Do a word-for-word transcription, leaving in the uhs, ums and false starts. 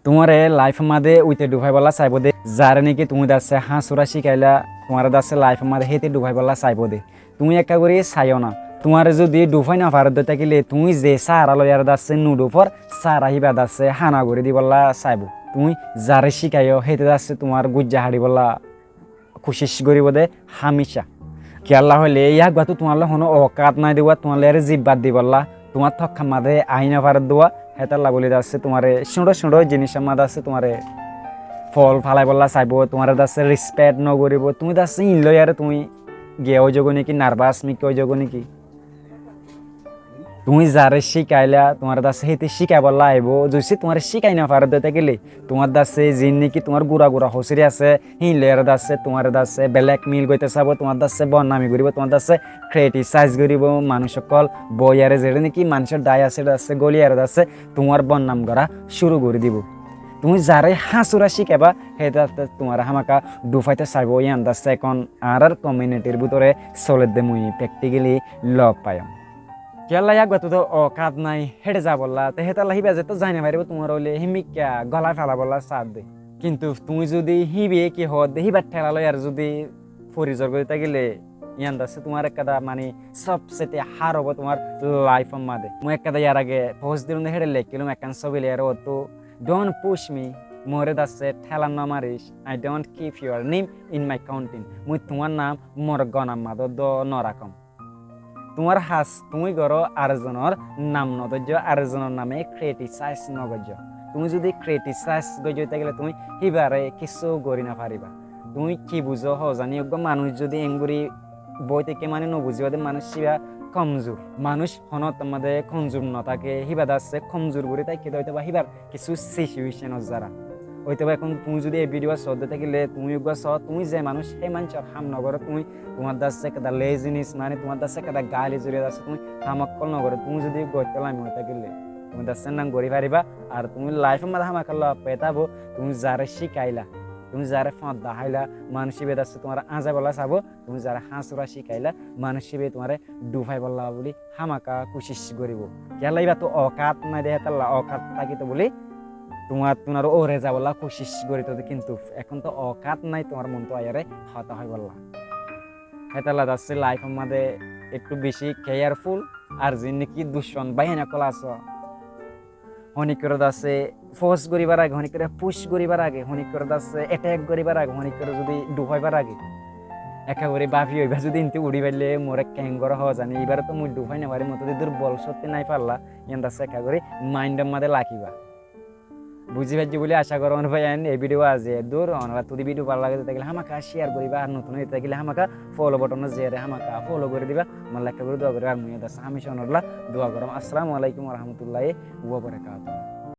Tuáñre laifór máze uite dhufaibolla saibóu de. Zaré néki tuñí dassé háñsura cíkaila, tuáñre dassé laifór máze héte dhufaibolla saibóu de. Tuñí ekká gorí saiyó na. Tuáñre zudi dhufái nofaredde tákile, tuñí ze sára loiyaré dassé nudhufór, sára híba dassé hána gorí dibolla saibóu. Tuñí zaré cíkaiyó, héte dassé tuáñr gúijja haçibolla kucíc goríbou de hámica. Kiyólla hoilé, yá eggúa tó tuáñlla honó okát nái de, tuáñlla eré zibbat dibolla, tuáñr tokka máze aái nofaredde, hétalla bóli dassé tuáñre cúñço cúñço ziníc or máze dassé tuáñre fol falaibolla saibóu, tuáñre dassé rispet nogoríbou, tuñí dassé íin loiyaré tuñí giya óizogói néki, narbas mikká óizogói néki. Tuñí zaré cíkaila, tuáñre dassé héte cíkaibolla aibóu. Zudi tuáñre cíkai nofaredde tákile, tuáñr dassé ziín néki tuáñr gura gura hosíri asé, híin loiyaré dassé tuáñre dassé blackmail goitté saibóu, tuáñr dassé bodnami goríbou, tuáñr dassé criticize goríbou, manúic ókkol boiyaré zeçé néki manúicor dhái asé, dassé góliyaré dassé tuáñr bodnam gorá cúru gorí dibou. Tuñí zaré háñsura cíkaiba, héte dassé tuáñre hámaka dhufaité saibóu, yían dassé ehón añárar community r bútore soledde mui practically lof faiyum. Kiyólla yá eggúa tó okát nái héçe zabolla, te hétalla híba zetó zai nofaríbou tuáñre óile hímikka gólai felabolla saádde. Kintu tuñí zudi híbe ki hoódde híbar théla loiyaré zudi forizor gorí tákile, yían dassé tuáñr ekkán mani sobsete háraf óibo tuáñr laifór máze. Mui ekkán yar age post dilúm de héçe leikílum ekkán sóbi loiyaré uottú, "Don't push me", moré dassé théla nomaris, "I don't keep your name in my counting", mui tuáñr nam mor gonar máze dó norakóm. Tuáñr has tuñí goró, ar zonor nam nodóijjo, ar zonor name criticize nogoijjo. Tuñí zudi criticize goijjó tákile tuñí híbare kissú gorí nofaríba. Tuñí ki buzó hoózani, eggúa manúic zudi engorí boi táke mani nobuzíba de manúic híba komzur. Manúic honó ottór máze komzur notáke, híba dassé komzur gorí táke de óitoba híbar kissú situation or zara. Óitoba ehón tuñí zudi ei video soódde tákile tuñí eggúa soó, tuñí ze manúic hé manúicor ham nogoró, tuñí tuáñr dassé ekkán laziness mani tuáñr dassé ekkán gaili zuri dassé tuñí ham ókkol nogoró, tuñí zudi goittó lami ói tákile tuñí dassé ennan gorí faríba. Ar tuñí laifór máze hámaka lof faitá bou, tuñí zaré cíkaila, tuñí zaré fóñt daháila, manúic híbe dassé tuáñre añzaibolla saibóu, tuñí zaré háñsura cíkaila, manúic híbe tuáñre dhufaibólla bóli hámaka kucíc goríbou. Kiyólla íbattú okát nái de hétalla, okát tákito bóli tuáñr tuáñr óre zabolla kucíc goríto de, kintu ehón tó okát nái tuáñr muntú aiyaré hotá hoibólla. Hétalla dassé laifór máze ekku beci careful, ar ziín néki ducmon báiyain ókkol asó, honíkkoré dassé force goríbar age, honíkkoré push goríbar age, honíkkoré dassé attack goríbar age, honíkkoré zudi dhufaibár age, ekká gorí báfi óiba zudi íntu uçí faille moré keén goró hoózani, íbaré tó mui dhufai nofarim, mor tó durbol cókti nái falla, yían dassé ekká gorí mind or máze lakiba. Buzí faijjó bóli acá gorí, onóra báiyain, ei video aijja eddúr, onóra zudi video bála lage tákile hámaka share goríba, ar notún ói tákile hámaka follow button ot zaiyaré hámaka follow gorí diba, mor lá ekká gorí dua goríba, ar mui dassé hámica onólla dua goróm. Assalamu alaikum wa rahmatullahi wa barakatuhu.